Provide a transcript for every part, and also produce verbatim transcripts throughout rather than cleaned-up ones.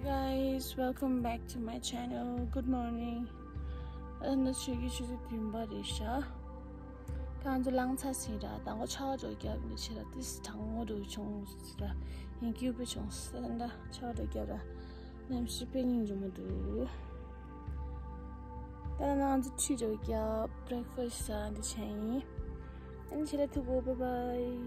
Guys, welcome back to my channel. Good morning. ཨ་ནི་ཆོས་ཀྱི་ཆུ་ཚོད་བདུན་པ་རེད་ཤག་ད་ང་ཚོ་ལངས་ཚར་ཟིན་ར། ད་ང་ཆར་པ་འདྲ་བོ་བརྒྱབ་ནས་ཆེ་ར། ཏིས་གྲང་མོ་འདྲ་བོ་བྱུང་ཟེར་ར། ཡིན་སྐྱིད་པོ་བྱུང་ཟེར་ད། ཆར་པ་འདྲ་བོ་བརྒྱབ་ར། གནམ་གཤིས་དཔེ་སྙིང་རྗེ་མོ་འདུག་ད་ང་ཚོ་ཁྲུས་འདྲ་བོ་བརྒྱབ། breakfast ཟ་འདི་བྱས་ཡིན། ཨ་ནི་ཆེ་ར་ཐུག་གོ། bye bye.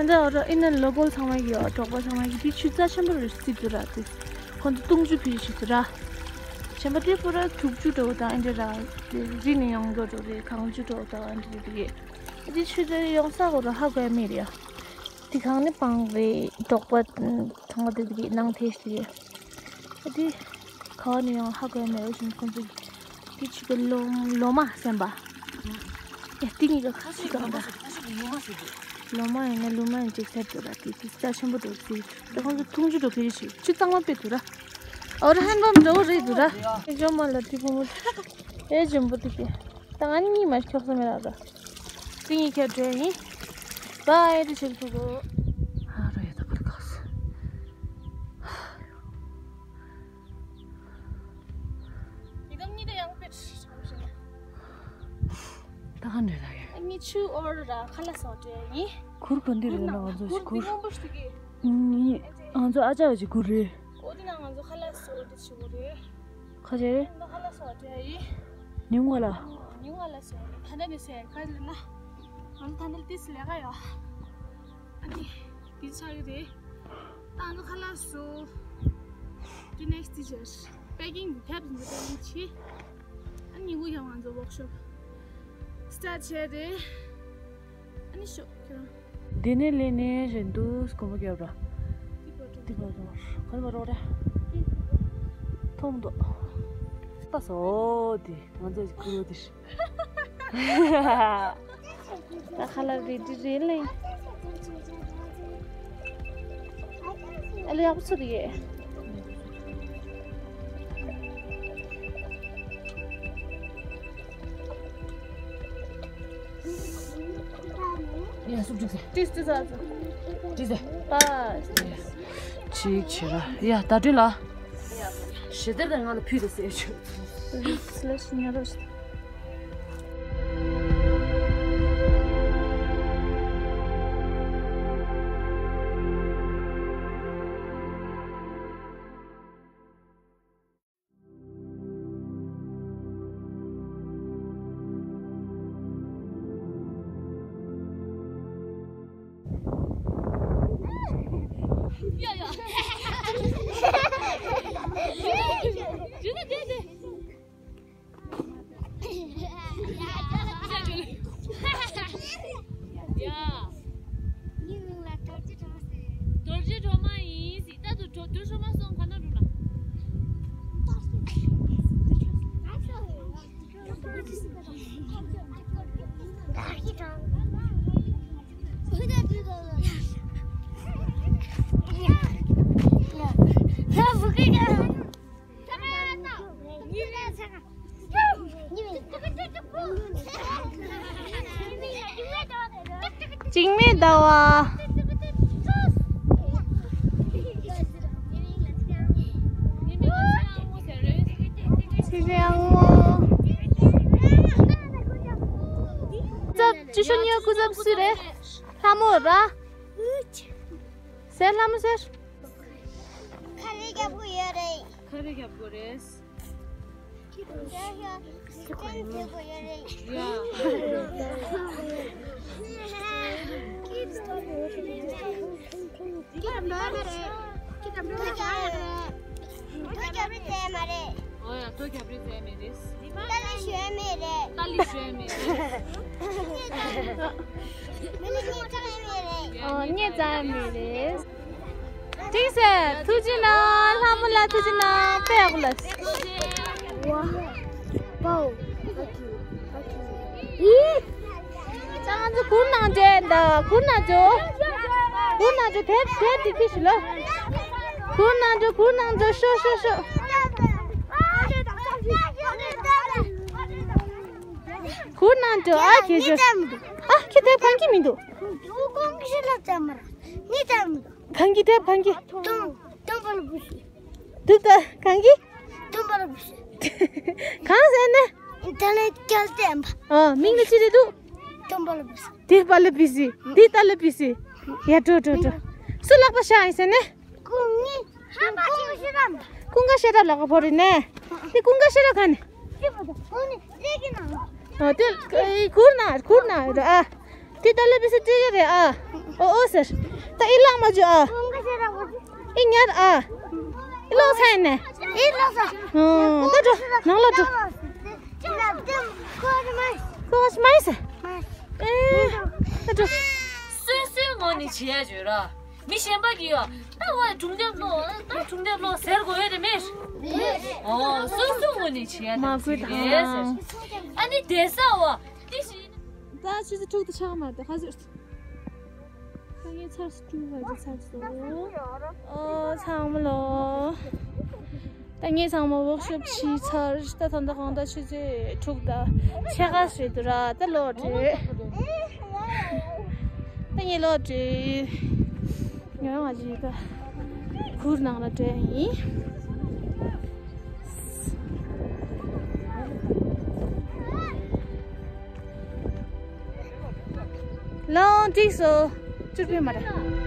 ད་ལྟ་འོ་ར་ཨི་ན་ལོ་ཀལ་ཚང་མ་གི་འོ་འབྲོག་པ་ཚང་མ་གི་དེ་ཆུ་རྩ་ཆེན་པོ་རེད་ཟེར་འདུག་ར། དེ་ཁོང་ཚོ་བཏུང་ཆུ་ཕུལ་ཆུ་ཚོད་ར། གཞན་པ་དེ་པུ་ར་རྒྱུག་ཆུ་འདྲ་བོ་དང་ཨེ་འདྲ་ར། དེ་རི་ནས་ཡོང་འགྲོ་འགྲོ་རེད། གངས་ཆུ་འདྲ་བོ་དང་ཨེ་འདྲ་རེད། དེ་ཆུ་དེ་ཡོང་ས་འོ་ར་ཧ་གོ་ཡ་མེད་རེད་ཡ། དེ་གང་ནས་སྤང་རེད། འབྲོག་པ་ཚང་མ་དེ་དེ་གི་ནང་ཐེ་ཤི་རེད། ཨ་དེ་ག་བ་ནས་ཡང་ཧ་གོ་ཡ་མེད་བཞིན་ཁོང་ཚོ་དེ་ཆུ་གི་ལོ་ལོ་མ་སེམས་པ། ཨེ་དེ་གཉིས་ཀ་ཁ་ཤས་གང་འདྲ། ལོ་མ་ཡིན་ན་ལོ་མ་ཡིན་ཅིག་ཟེར་འདུག་ར། དེ་དེ་རྩ་ཆེན་པོ་འདུག་ཟེར། དེ་ཁོང་ཚོ་འཐུང་ཆུ་འགྲོ་ཕེ་ཤི་ཆུ་གཙང་མ་དཔེ་འདུག་ར། ཨོ་ར་ཧན་བམ་འདྲ་བོ་རེད་འདུག་ར། ཨེ་ཇོ་མ་ལ་དེ་བུ་མོ་ཨེ་ཇོམ་པོ་དེ་གི་ད་ང་གཉིས་མ་ཁྱོགས་ས་མེད་ར་ར། དེ་གཉིས་ཁྱེར་འགྲོ་ཡིན། བའི་དེ་ཆེན་པོ་གོ། ཧ་རོ་ཡ་ད་གར་གག་སོ། ཡི་དམ་གཉིས་ད་ཡང་པེ་ཆུ་ཆུ་ཆུ། ད་ག་འདྲ་ད་ཡ། ངི་ཆུ་ཨོར་ར་ཁ་ལ་སོ་ཏེ་ཡིན། གུར་ག་འདི་རེད་ན་ང་ཚོ་ཞིག་གུར། གུར་ངོམ་པོ་ཞིག་གི། ང་ཚོ་ཨ་ཅག་གི་གུར་རེད། ཨོ་དེ་ན་ང་ཚོ་ཁ་ལ་སོ་ཏེ་ཆུ་གུར་རེད། ཁ་ཆེ་རེད། ད་ཁ་ལ་སོ་ཏེ་ཡིན། ཉུང་བ་ལ། ཉུང་བ་ལ་སོ་ད་ནི་སེ་ཁ་ལ་ན། ང་ཚོ་ད་ནི་ཏིས་ལས་ཀ་ཡོད། ཨ་ནི། དེ་ཆགས་ཀྱི་རེད། ད་ང་ཚོ་ཁ་ལག་བཟོ། དེ་next teacher packing དེབ་འདི་packing བྱེད། ཨ་ནི་ཉིན་གུང་ཡང་ང་ཚོ་workshop start བྱས་རེད། ཨ་ནི་ཤོག་ཁྱོད་རང་། དེ་ནས་ལས་ནས་རེད་འདུག་སྒོར་མོ་བརྒྱབ་ར། དེ་བར་དུ། དེ་བར་དུ་ག་ནས་མ་རོགས་ར། མཐོང་མི་འདུག་ལྟ་སོ་དེ་ང་ཚོ་ཀུ་རུ་དེ། ད་ཁ་ལག་རེ་ཌི་རེད་ལེ། ཨ་ལེ་ཡག་པོ་ཚོད་རེད། ཡ་སུབ་ཅིག་ཟེར། ཏིས་ཏིས་ཨ་ཙི། ཅི་ཟེར། པ། ཅིག་བྱེད་ར། ཡ་ད་དུས་ལ། ཞེ་དེར་དང་ང་ལ་ཕུད་དུ་ཟེར་ཆོད། སླེབས་ཉོ་རོགས། རྡོ་རྗེ་སྒྲོལ་མ་ཡིན་ཟེར། ད་དུ་རྡོ་རྗེ་སྒྲོལ་མ་སོང་ག་ན་འགྲོ་ན། འཇིགས་མེད་ཟླ་བ། ཚེ་རིང་མོ། སྐུ་ཚབ་ཅི་ཤོ་ཉིའི་སྐུ་ཚབ་སུ་རེད། ལྷ་མོ་ར། ཟེར་ལྷ་མོ་ཟེར། ཁ་རི་རྒྱབ་དགོས་ཡོད་རེད། ཁ་རི་རྒྱབ་དགོས་རེད། ཡ་ཡ། སི་ཀྲིན་བཟོ་དགོས་ཡོད་རེད། ཡ། ཁྱེད་འགྲོ་མ་རེད། ཁྱེད་འགྲོ་མ་རེད། ཁྱེད་འགྲོ་མ་རེད། ཨོ་ཡ། ཐོ་རྒྱབ་རེས་ཟེར་མེད་རེད། ཏ་ལི་ཞོན་མེད་རེད། ཏ་ལི་ཞོན་མེད་རེད། མི་ལ་ཉེ་ཙམ་མེད་རེད། ཨོ་ཉེ་ཙམ་མེད་རེད། ཐུགས་རྗེ་ཆེ། ཐུགས་རྗེ་གནང་། ལྷ་མོ་ལ་ཐུགས་རྗེ་གནང་། དཔེ་ཡག་པོ་ལ། ཨི། ང་ཚོ་གུར་ནང་འགྲོ་ཡིན་ད། གུར་ནང་འགྲོ། གུར་ནང་འགྲོ། དེབ་དེབ་དེ་དེ་ཞུ་ལ། གུར་ནང་འགྲོ། གུར་ནང་འགྲོ། ཤོག་ཤོག་ཤོག་གུར་ནང་འགྲོ། ཨ་ཁྱེད་ཚོ། ཨ་ཁྱེད་དེབ་གང་གི་མི་འདུག་གང་གི་དེབ་གང་གི། དུམ་དུམ་པ་ལ་བུ་སི། དུ་ད་གང་གི། དུམ་པ་ལ་བུ་སི། གང་ཟེར་ན། ད་ལེ་སྐྱལ་ཏེ་ཨམ་པ། ཨ་མིང་ལ་ཅི་རེད་འདུག་དུམ་པ་ལ་བུ་སི། དེ་པ་ལ་བུ་སི། དེ་ད་ལ་བུ་སི། ཡ་འགྲོ་འགྲོ་འགྲོ། སུ་ལག་པ་ཤ་ཡིན་ཟེར་ན། ཀུང་ངི། ཧ་པ་ཀུང་ཤི་རམ། ཀུང་ག་ཤ་རབ་ལག་པ་བོ་རེད་ནས། དེ་ཀུང་ག་ཤ་རབ་ག་ནས། ཨོ་དེ་གུར་ན་གུར་ན་རེད་ཨ། དེ་ད་ལེ་བི་སི་ཏྲི་གི་རེད་ཨ། ཨོ་ཨོ་ཟེར། ད་ཨི་ལང་མ་བརྗོད་ཨ། ཨི་ཉར་ཨ། ཨི་ལོག་ས་ཡིན་ནས། ཨི་ལོག་ས། ཨོ་ད་འགྲོ། ནང་ལ་འགྲོ། ཁོ་ཨ་ཤི་མ་ཡིན་ཟེར། ཨེ། ད་འགྲོ། སོ་སོའི་ངོས་ནས་བྱེད་ཡ་བརྗོད་ར། མི་གཞན་པ་གིས་ཡ། ད་བ་སྒྲུང་དེབ་ཀློག་ད་སྒྲུང་དེབ་ཀློག་ཟེར་དགོས་ཡོད་རེད་མེད། ཨོ་སོ་སོའི་ངོས་ནས་བྱེད་ཡ་མ་དགོས་དང་། ཨ་ནི་བསྡད་ས་བ། དེ་བཞིན། ད་ཆུ་ཚོད་དྲུག་དང་ཕྱེད་ཀ་མ་གཏོགས་ཁ་ཟེར། ད་ངས་ཚར་སོང་། དྲུག་བར་གྱི་ཚར་སོང་། ཨོ་ཚང་མ་ལོ། ད་ངས་ཚང་མ་ཝོག་ཤོབ་བྱས་ཚར། ད་ད་ལྟ་གང་ལྟར་ཆུ་ཚོད་དྲུག་དང་ཕྱེད་ཀ་ཞིག་འདུག་ར། ད་ལོག་འགྲོ། ད་ངས་ལོག་འགྲོ། ང་ང་ཅིག་ད་གུར་ནང་ལ་འགྲོ་ཡིན། ལོང་འགྲིག་སོང་། བཅུ་དཔེ་མ་རེད།